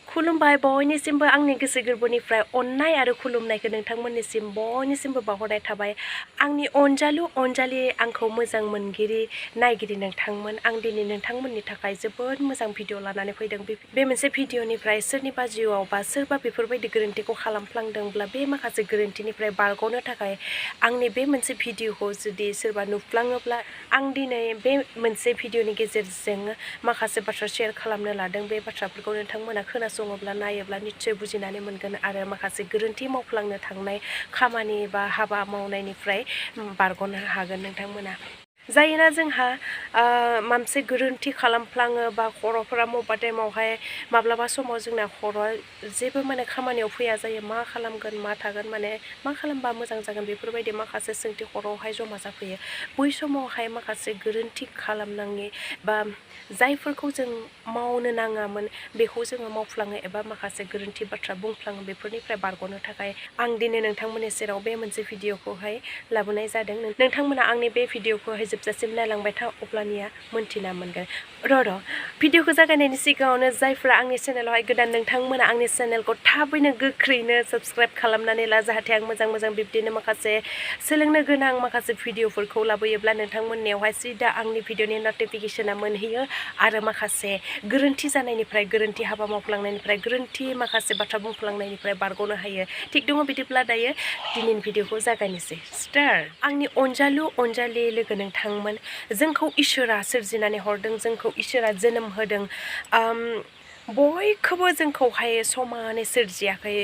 खुलुमबाय बयनिसिमबो आंनि गोसो गोरबोनिफ्राय अननाय आरो खुलुमनायखौ नोंथांमोननिसिम बयनिसिमबो बावहरनाय थाबाय। आंनि अनजालु अनजालि आंखौ मोजां मोनगिरि नायगिरि नोंथांमोन, आं दिनै नोंथांमोननि थाखाय जोबोद मोजां भिडिअ लानानै फैदों। बे मोनसे भिडिअनिफ्राय सोरनिबा जिउआव बा सोरबा बेफोरबायदि गोरोन्थिखौ खालामफ्लांदोंब्ला बे माखासे गोरोन्थिनिफ्राय बारग'नो थाखाय आंनि बे मोनसे भिडिअखौ जुदि सोरबा नुफ्लाङोब्ला आं दिनै बे मोनसे भिडिअनि गेजेरजों माखासे बाथ्रा शेयार खालामनो लादों। बे बाथ्राफोरखौ नोंथांमोना खोनासङोब्ला नायोब्ला निश्चय बुजिनानै मोनगोन आरो माखासे गोरोन्थि मावफ्लांनो थांनाय खामानि बा हाबा मावनायनिफ्राय बारग'नो हागोन नोंथांमोना। जायोना जोंहा मोनसे गोरोन्थि खालामफ्लाङो बा खर'फोरा मबेबा टाइमावहाय माब्लाबा समाव जोंना खर'आ जेबो माने खामानियाव फैया जायो। मा खालामगोन मा थागोन माने मा खालामबा मोजां जागोन बेफोरबायदि माखासे सोंथि खर'आवहाय जमा जाफैयो। बै समावहाय माखासे गोरोन्थि खालामनाङि बा जायफोरखौ जों मावनो नाङामोन बेखौ जोङो मावफ्लाङो एबा माखासे गोरोन्थि बाथ्रा बुंफ्लाङो, बेफोरनिफ्राय बारग'नो थाखाय आं दिनै नोंथांमोननि सेराव बे मोनसे भिडिअखौहाय लाबोनाय जादों। नोंथांमोना आंनि बे भिडिअखौहाय जोबजासिम नायलांबाय था, अब्लानिया मोन्थिना मोनगोन। र' भिडिअखौ जागायनायनि सिगाङावनो जायफ्रा आंनि चेनेलावहाय गोदान नोंथांमोना आंनि चेनेलखौ थाबैनो गोख्रैनो साबस्क्राइब खालामनानै ला, जाहाथे आं मोजां मोजां बिब्दिनो माखासे सोलोंनो गोनां माखासे भिडिअफोरखौ लाबोयोब्ला नोंथांमोननियावहाय सिदा आंनि भिडिअनि नटिफिकेसना मोनहैयो आरो माखासे गोरोन्थि जानायनिफ्राय, गोरोन्थि हाबा मावफ्लांनायनिफ्राय, गोरोन्थि माखासे बाथ्रा बुंफ्लांनायनिफ्राय बारग'नो हायो। थिग दङ, बिदिब्ला दायो दिनैनि भिडिअखौ जागायनोसै। स्टार्ट। आंनि अनजालु अनजालि लोगो नोंथांमोन, जोंखौ इसोरा सोरजिनानै हरदों, जोंखौ इसोरा जोनोम होदों। बयखौबो जोंखौहाय समानै सोरजियाखै।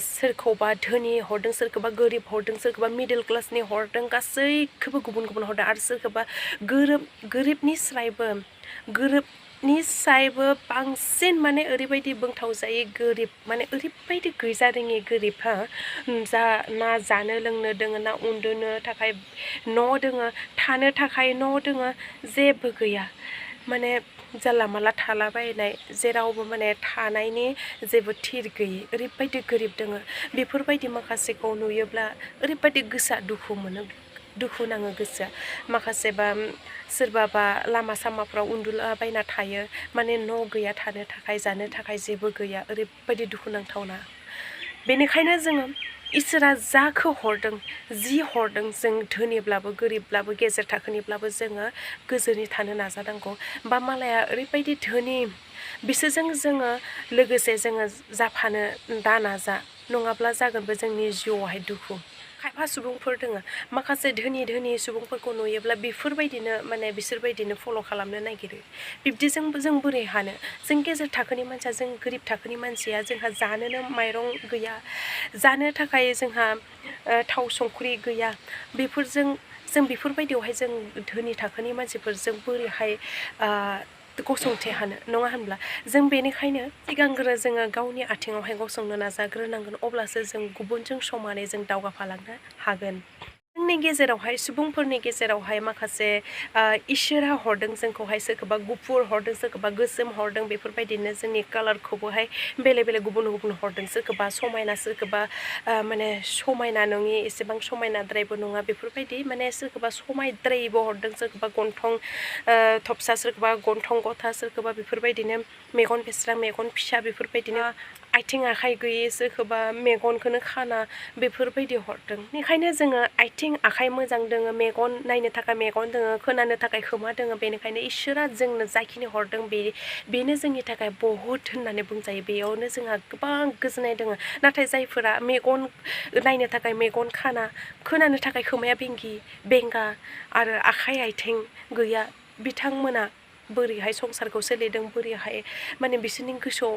सोरखौबा धोनि हरदों, सोरखौबा गोरिब हरदों, सोरखौबा मिडल क्लासनि हरदों, गासैखौबो गुबुन गुबुन हरदों आरो सोरखौबा गोरिबनिस्रायबो बांसिन माने ओरैबायदि बुंथावजायै गोरिब, माने ओरैबायदि गैजारोङि गोरिब, ना जानो लोंनो दोङो, ना उन्दुनो थाखाय न' दोङो, थानो थाखाय न' दोङो, जेबो गैया। माने जानला माला थालाबायनाय, जेरावबो माने थानायनि जेबो थिर गैयि, ओरैबायदि गोरिब दोङो। बेफोरबायदि माखासेखौ नुयोब्ला ओरैबायदि गोसोआ दुखु मोनो, दुखु नाङो गोसोआ। माखासेबा सोरबाबा लामा सामाफ्राव उन्दुलाबायना थायो, माने न' गैया थानो थाखाय, जानो थाखाय जेबो गैया, ओरैबायदि दुखुनांथावना। बेनिखायनो जोङो इसोरा जाखौ हरदों, जि हरदों, जों धोनिब्लाबो गोरिबब्लाबो गेजेर थाखोनिब्लाबो जोङो गोजोनै थानो नाजानांगौ। बा मालाया ओरैबायदि धोनि, बिसोरजों जोङो लोगोसे जोङो जाफानो दानाजा, नङाब्ला जागोनबो जोंनि जिउआवहाय दुखु। खायफा सुबुंफोर दोङो, माखासे धोनि सुबुंफोरखौ नुयोब्ला बेफोरबायदिनो माने बिसोरबायदिनो फल' खालामनो नागिरो। बिब्दिजोंबो जों बोरै हानो? जों गेजेर थाखोनि मानसिया, जों गोरिब थाखोनि मानसिया, जोंहा जानोनो माइरं गैया, जानो थाखाय जोंहा थाव संख्रि गैया। जों बेफोरबायदियावहाय जों धोनि थाखोनि मानसिफोरजों बोरैहाय गसंथे हानो, नङा होनब्ला? जों बेनिखायनो सिगांग्रो जोङो गावनि आथिङावहाय गसंनो नाजाग्रोनांगोन, अब्लासो जों गुबुनजों समानै जों दावगाफालांनो हागोन। जोंनि गेजेरावहाय, सुबुंफोरनि गेजेरावहाय माखासे इसोरा हरदों जोंखौहाय, सोरखौबा गुफुर हरदों, सोरखौबा गोसोम हरदों, बेफोरबायदिनो जोंनि कालारखौबोहाय बेलेग बेलेग गुबुन गुबुन हरदों। सोरखौबा समायना, सोरखौबा माने समायना नङि, एसेबां समायनाद्रायबो नङा, बेफोरबायदि माने सोरखौबा समायद्रायबो हरदों, सोरखौबा गन्थं थबसा, सोरखौबा गन्थं गथा, सोरखौबा बेफोरबायदिनो मेगन बेस्रा मेगन फिसा, बेफोरबायदिनो आथिं आखाइ गैयै, सोरखौबा मेगनखौनो खाना, बेफोरबायदि हरदों। बेनिखायनो जोङो आथिं आखाइ मोजां दोङो, मेगन नायनो थाखाय मेगन दोङो, खोनानो थाखाय खोमा दोङो, बेनिखायनो इसोरा जोंनो जाखिनि हरदों बेनो जोंनि थाखाय बहुद होननानै बुंजायो। बेयावनो जोंहा गोबां गोजोननाय दोङो। नाथाय जायफोरा मेगन नायनो थाखाय मेगन खाना, खोनानो थाखाय खोमाया बेंगा आरो आखाइ आथिं गैया, बिथांमोना बोरैहाय संसारखौ सोलिदों, बोरैहाय माने बिसोरनि गोसोआव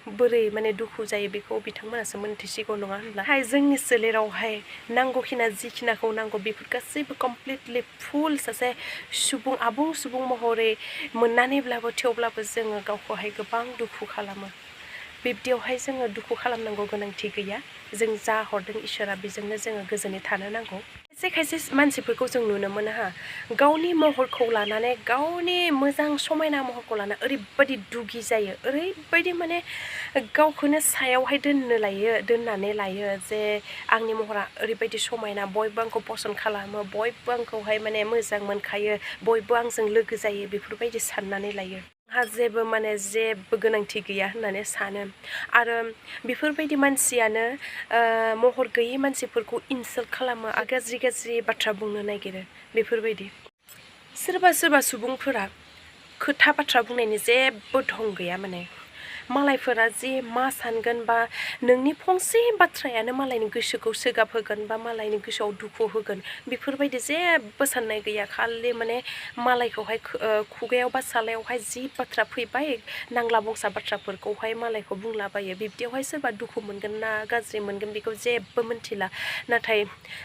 बोरै माने दुखु जायो, बेखौ बिथांमोनासो मोनथिसिगौ, नङा होनब्ला? जोंनि सोलेरावहाय नांगौखिना जिखिनाखौ नांगौ, बेफोर गासैबो कमप्लिटलि फुल सासे सुबुं, आबुं सुबुं महरै मोननानैब्लाबो थेवब्लाबो जोङो गावखौहाय गोबां दुखु खालामो। बिब्दियावहाय जोङो दुखु खालामनांगौ गोनांथि गैया। जों जा हरदों इसोरा, बेजोंनो जोङो गोजोनै थानो नांगौ। खायसे मानसिफोरखौ जों नुनो मोनो, गावनि महरखौ लानानै, गावनि मोजां समायना महरखौ लाना ओरैबायदि दुगि जायो, ओरैबायदि माने गावखौनो सायावहाय दोननानै लायो जे आंनि महरा ओरैबायदि समायना, बयबो आंखौ पसन्द खालामो, बयबो आंखौहाय माने मोजां मोनखायो, बयबो आंजों लोगो जायो, बेफोरबायदि साननानै लायो। जेबो माने जेबो गोनांथि गैया होननानै सानो आरो बेफोरबायदि मानसियानो महर गैयै मानसिफोरखौ इनसाल्ट खालामो आरो गाज्रि गाज्रि बाथ्रा बुंनो नागिरो बेफोरबायदि सोरबा सोरबा सुबुंफोरा खोथा बाथ्रा बुंनायनि जेबो ढं गैया माने मालायफोरा जे मा सानगोन बा नोंनि फंसे बाथ्रायानो मालायनि गोसोखौ सोगाब होगोन बा मालायनि गोसोआव दुखु होगोन बेफोरबायदि जेबो साननाय गैया खालि माने मालायखौहाय खुगायाव बा सालायावहाय जि बाथ्रा फैबाय नांला बंसा बाथ्राफोरखौहाय मालायखौ बुंलाबायो बिब्दियावहाय सोरबा दुखु मोनगोन ना गाज्रि मोनगोन बेखौ जेबो मिन्थिला नाथाय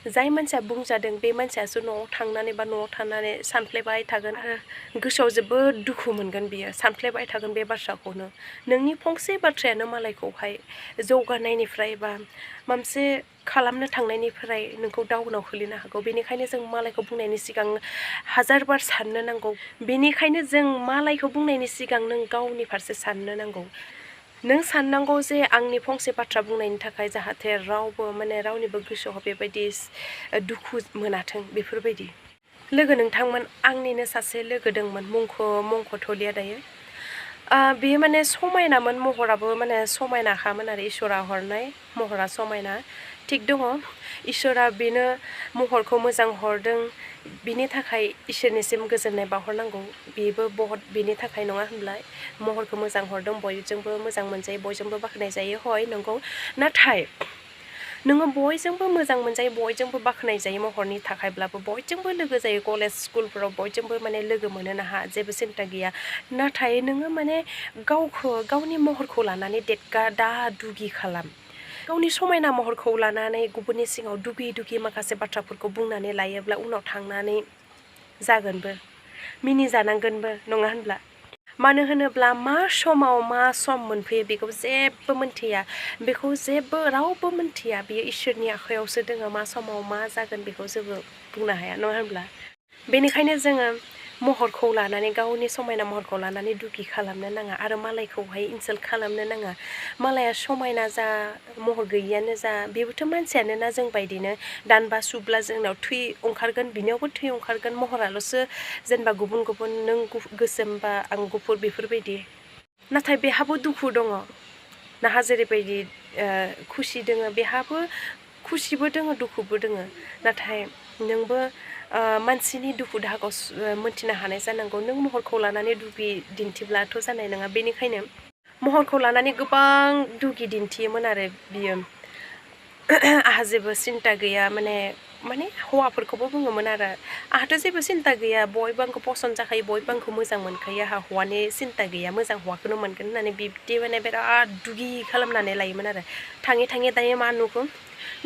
जाय मानसिया बुंजादों बे मानसियासो न'आव थांनानै बा न'आव थानानै सानफ्लेबाय थागोन आरो गोसोआव जोबोद दुखु मोनगोन बियो सानफ्लेबाय थागोन बे बाथ्राखौनो नोंनि फंसे बाथ्रायानो मालायखौहाय जौगानायनिफ्राय बा मोनसे खालामनो थांनायनिफ्राय नोंखौ डाउनाव खोलैनो हागौ बेनिखायनो जों मालायखौ बुंनायनि सिगां हाजार बार साननो नांगौ बेनिखायनो जों मालायखौ बुंनायनि सिगां नों गावनि फारसे साननो नांगौ नों साननांगौ जे आंनि फंसे बाथ्रा बुंनायनि थाखाय जाहाथे रावबो माने रावनिबो गोसोआव बेबायदि दुखु मोनाथों बेफोरबायदि लोगो नोंथांमोन आंनिनो सासे लोगो दंमोन मुंख'थ'लिया दायो बेयो माने समायनामोन महराबो माने समायनाखामोन आरो इसोरा हरनाय महरा समायना थिग दङ इसोरा बेनो महरखौ मोजां हरदों बिनि थाखाय इसोरनिसिम गोजोननाय बावहरनांगौ बेबो बहुत बिनि थाखाय नङा होनब्ला महरखौ मोजां हरदों बयजोंबो मोजां मोनजायो बयजोंबो बाख्नाय जायो हय नंगौ नाथाय नोङो बयजोंबो मोजां मोनजायो बयजोंबो बाख्नाय जायो महरनि थाखायब्लाबो बयजोंबो लोगो जायो कलेज स्कुलफोराव बयजोंबो माने लोगो मोनो नाहा जेबो सिन्था गैया नाथाय नोङो माने गावनि महरखौ लानानै दा दुगि खालाम गावनि समायना महरखौ लानानै गुबुननि सिगाङाव दुगि माखासे बाथ्राफोरखौ बुंनानै लायोब्ला उनाव थांनानै जागोनबो मिनिजानांगोनबो नङा होनब्ला मानो होनोब्ला मा समाव मा सम मोनफैयो बेखौ जेबो मिन्थिया बेखौ जेबो रावबो मिन्थिया बेयो इसोरनि आखायावसो दोङो मा समाव मा जागोन बेखौ जेबो बुंनो हाया नङा होनब्ला बेनिखायनो जोङो महरखौ लानानै गावनि समायना महरखौ लानानै दुगि खालामनो नाङा आरो मालायखौहाय इनसाल्ट खालामनो नाङा मालाया समायना जा महर गैयियानो जा बेबोथ' मानसियानो ना जों बायदिनो दानबा सुब्ला जोंनाव थै ओंखारगोन बिनियावबो थै ओंखारगोन महराल'सो जेनेबा गुबुन गुबुन नों गोसोम बा आं गुफुर बेफोरबायदि नाथाय बेहाबो दुखु दङ नाहा जेरैबायदि खुसि दोङो बेहाबो खुसिबो दोङो दुखुबो दोङो नाथाय नोंबो मानसिनि दुखु दाहाखौ मोनथिनो हानाय जानांगौ नों महरखौ लानानै दुगि दिन्थिब्लाथ' जानाय नङा बेनिखायनो महरखौ लानानै गोबां दुगि दिन्थियोमोन आरो बियो आहा जेबो सिन्था गैया माने हौवाफोरखौबो बुङोमोन आरो आहाथ' जेबो सिन्था गैया बयबो आंखौ पसन्द जाखायो बयबो आंखौ मोजां मोनखायो आहा हौवानि सिन्था गैया मोजां हौवाखौनो मोनगोन होननानै बिब्दि माने बिराद दुगि खालामनानै लायोमोन आरो थाङै दायो मा नुखो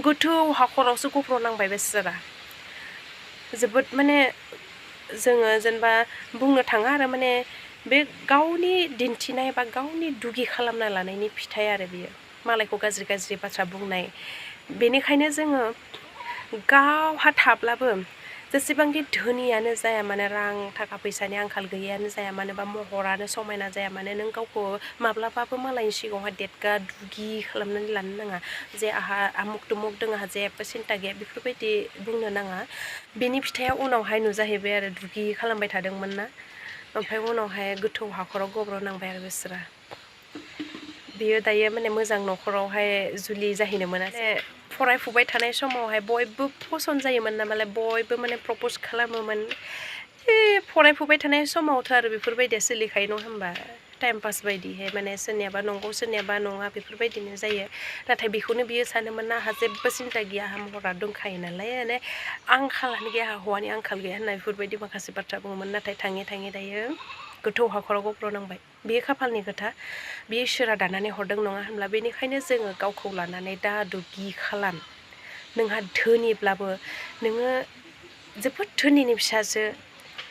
गोथौ हाखरावसो गब्र'नांबाय बेसारा जोबोद माने जोङो जेनेबा बुंनो थाङा आरो माने बे गावनि दिन्थिनाय बा गावनि दुगि खालामना लानायनि फिथाइ आरो बियो मालायखौ गाज्रि बाथ्रा बुंनाय बेनिखायनो जोङो गावहा थाब्लाबो जेसेबांखि धोनियानो जाया मानो रां थाखा फैसानि आंखाल गैयानो जाया मानो बा महरानो समायना जाया मानो नों गावखौ माब्लाबाबो मालायनि सिगाङावहाय देदगा दुगि खालामनानै लानो नाङा जे आहा आमुक दुमुक दङ आहा जेबो सिन्था गैया बेफोरबायदि बुंनो नाङा बेनि फिथाइया उनावहाय नुजाहैबाय आरो दुगि खालामबाय थादोंमोन ना ओमफ्राय उनावहाय गोथौ हाखराव गब्र'नांबाय आरो बिसोरा बियो दायो माने मोजां न'खरावहाय जुलि जाहैनो मोनासै फरायफुबाय थानाय समावहाय बयबो पसन्द जायोमोन ना मालाय बयबो माने प्रप'ज खालामोमोन फरायफुबाय थानाय समावथ' आरो बेफोरबायदिया सोलिखायो नङा होमबा टाइम पास बायदिहाय माने सोरनियाबा नंगौ सोरनियाबा नङा बेफोरबायदिनो जायो नाथाय बेखौनो बियो सानोमोन ना आहा जेबो सिन्था गैया आहा महरा दंखायो नालाय माने आंखालानो गैया आहा हौवानि आंखाल गैया होनना बेफोरबायदि माखासे बाथ्रा बुङोमोन नाथाय थाङै दायो गोथौ हाखराव गब्र'नांबाय बेयो खाफालनि खोथा बेयो इसोरा दानानै हरदों नङा होनब्ला बेनिखायनो जोङो गावखौ लानानै दा दुगि खालाम नोंहा धोनिब्लाबो नोङो जोबोद धोनिनि फिसासो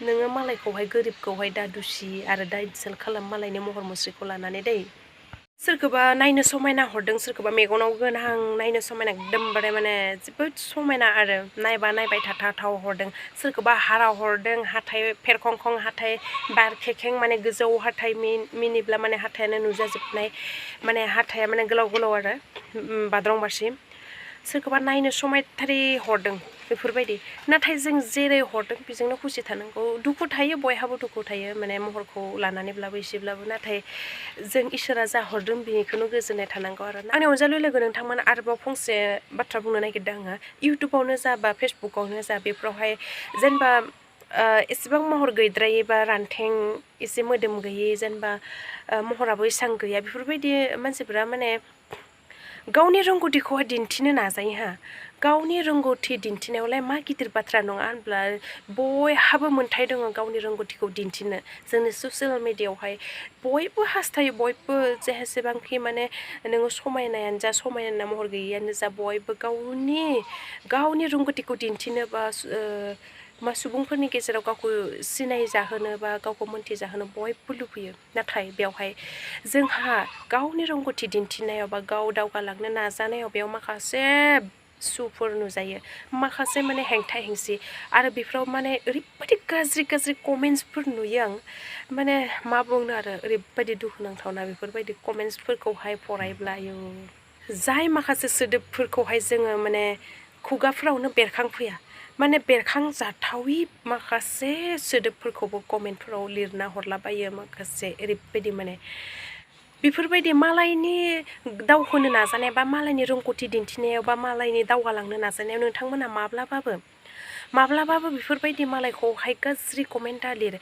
नोङो मालायखौहाय गोरिबखौहाय दा दुसि आरो दा इनसाल्ट खालाम मालायनि महर मुस्रिखौ लानानै दै सोरखौबा नायनो समायना हरदों सोरखौबा मेगनाव गोनां नायनो समायना एकदमबारे माने जोबोद समायना आरो नायबाय थाथाव हरदों सोरखौबा हारा हरदों हाथाय फेरखंखं हाथाय बारखेखें माने गोजौ हाथाय मिनिब्ला माने हाथायानो नुजाजोबनाय माने हाथाया माने गोलाव आरो बाद्रंबासिम सोरखौबा नायनो समायथारै हरदों बेफोरबायदि नाथाय जों जेरै हरदों बेजोंनो खुसि थानांगौ दुखु थायो बयहाबो दुखु थायो माने महरखौ लानानैब्लाबो एसेब्लाबो नाथाय जों इसोरा जा हरदों बेखौनो गोजोननाय थानांगौ आरो आंनि अनजालु लोगो नोंथांमोना आरोबाव फंसे बाथ्रा बुंनो नागिरदों आङो इउटुबावनो जा बा फेसबुकावनो जा बेफोरावहाय जेनेबा एसेबां महर गैद्रायै बा रानथें एसे मोदोम गैयै जेनेबा महराबो एसां गैया बेफोरबायदि मानसिफोरा माने गावनि रोंगौथिखौहाय दिन्थिनो नाजायो हा गावनि रोंगौथि दिन्थिनायावलाय मा गिदिर बाथ्रा नङा होनब्ला बयहाबो मोन्थाय दङ गावनि रोंगौथिखौ दिन्थिनो जोंनि ससियेल मिडियायावहाय बयबो हास्थायो बयबो जेसेबांखि माने नोङो समायनायानो जा समायना महर गैयियानो जा बयबो गावनि रोंगौथिखौ दिन्थिनो बा मा सुबुंफोरनि गेजेराव गावखौ सिनाय जाहोनो बा गावखौ मोनथिजाहोनो बयबो लुबैयो नाथाय बेवहाय जोंहा गावनि रोंगौथि दिन्थिनायाव बा गाव दावगालांनो नाजानायाव बेयाव माखासे सुफोर नुजायो माखासे माने हेंथा हेंसि आरो बेफोराव माने ओरैबायदि गाज्रि कमेन्ट्सफोर नुयो आं माने मा बुंनो आरो ओरैबायदि दुखुनांथावना बेफोरबायदि कमेन्ट्सफोरखौहाय फरायब्ला जाय माखासे सोदोबफोरखौहाय जोङो माने खुगाफ्रावनो बेरखांफैया माने बेरखांजाथावि माखासे सोदोबफोरखौबो कमेन्टफोराव लिरना हरलाबायो माखासे ओरैबायदि माने बेफोरबायदि मालायनि दावखोनो नाजानाय बा मालायनि रोंगौथि दिन्थिनायाव बा मालायनि दावगालांनो नाजानायाव नोंथांमोना माब्लाबाबो बेफोरबायदि मालायखौहाय गाज्रि कमेन्ट लिर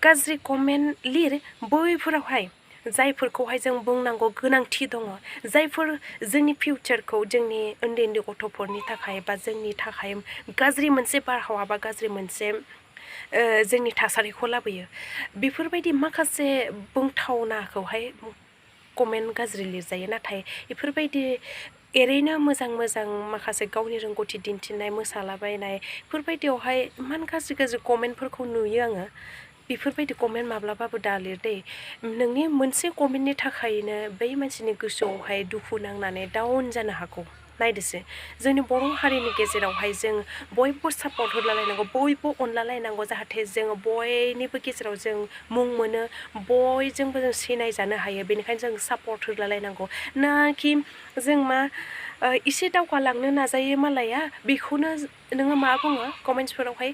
गाज्रि कमेन्ट लिर बैफोरावहाय जायफोरखौहाय जों बुंनांगौ गोनांथि दङ जायफोर जोंनि फिउचारखौ जोंनि उन्दै गथ'फोरनि थाखाय बा जोंनि थाखाय गाज्रि मोनसे बारहावा बा गाज्रि मोनसे जोंनि थासारिखौ लाबोयो बेफोरबायदि माखासे बुंथावनाखौहाय कमेन्ट गाज्रि लिरजायो नाथाय बेफोरबायदि एरैनो मोजां माखासे गावनि रोंगौथि दिन्थिनाय मोसालाबायनाय बेफोरबायदियावहाय इमान गाज्रि कमेन्टफोरखौ नुयो आङो बेफोरबायदि कमेन्ट माब्लाबाबो दा लिर दे नोंनि मोनसे कमेन्टनि थाखायनो बै मानसिनि गोसोआवहाय दुखु नांनानै डाउन जानो हागौ नायदोसो जोंनि बर' हारिनि गेजेरावहाय जों बयबो सापर्ट होलायनांगौ बयबो अनलायनांगौ जाहाथे जों बयनिबो गेजेराव जों मुं मोनो बयजोंबो जों सिनायजानो हायो बेनिखायनो जों सापर्ट होलायनांगौ नाखि जों मा एसे दावगालांनो नाजायो मालाया बेखौनो नोङो मा बुङो कमेन्ट्सफोरावहाय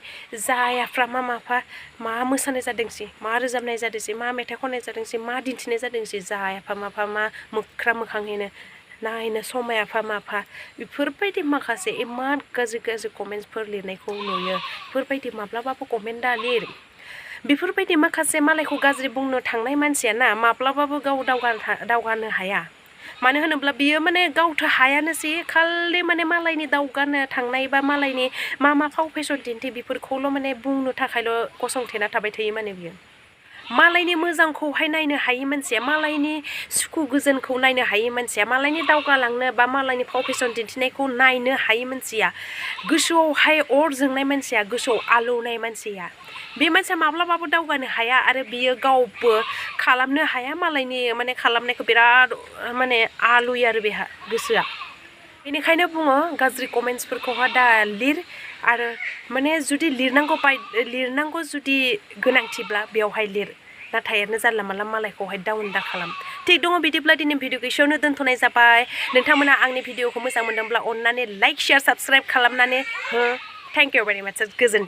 जायाफ्रा मा मोसानाय जादोंसै मा रोजाबनाय जादोंसै मा मेथाइ खननाय जादोंसै मा दिन्थिनाय जादोंसै जायाफा मा मोख्रा मोखाङैनो नायनो समायाफा बेफोरबायदि माखासे इमान गाज्रि कमेन्ट्सफोर लिरनायखौ नुयो बेफोरबायदि माब्लाबाबो कमेन्ट दा लिर बेफोरबायदि माखासे मालायखौ गाज्रि बुंनो थांनाय मानसिया ना माब्लाबाबो गाव दावगानो हाया मानो होनोब्ला बियो माने गावथ' हायानोसै खालि माने मालायनि दावगानो थांनाय बा मालायनि मा फाव फेसन दिन्थि बेफोरखौल' माने बुंनो थाखायल' गसंथेना थाबाय थायो माने बियो मालायनि मोजांखौहाय नायनो हायि मानसिया मालायनि सुखु गोजोनखौ नायनो हायि मानसिया मालायनि दावगालांनो बा मालायनि फाव फेसन दिन्थिनायखौ नायनो हायि मानसिया गोसोआवहाय अर जोंनाय मानसिया गोसोआव आलौनाय मानसिया बे मानसिया माब्लाबाबो दावगानो हाया आरो बियो गावबो खालामनो हाया मालायनि माने खालामनायखौ बिराद माने आलुयो आरो बेहा गोसोआ बेनिखायनो बुङो गाज्रि कमेन्ट्सफोरखौहाय दा लिर आरो माने जुदि लिरनांगौ जुदि गोनांथिब्ला बेवहाय लिर नाथाय ओरैनो जानला मानला मालायखौहाय डाउन दा खालाम थिग दङ बिदिब्ला दिनै भिडिअखौ एसेयावनो दोनथ'नाय जाबाय नोंथांमोना आंनि भिडिअखौ मोजां मोनदोंब्ला अननानै लाइक शेयार साबस्क्राइब खालामनानै हो थेंक इउ भेरि माच गोजोन्थों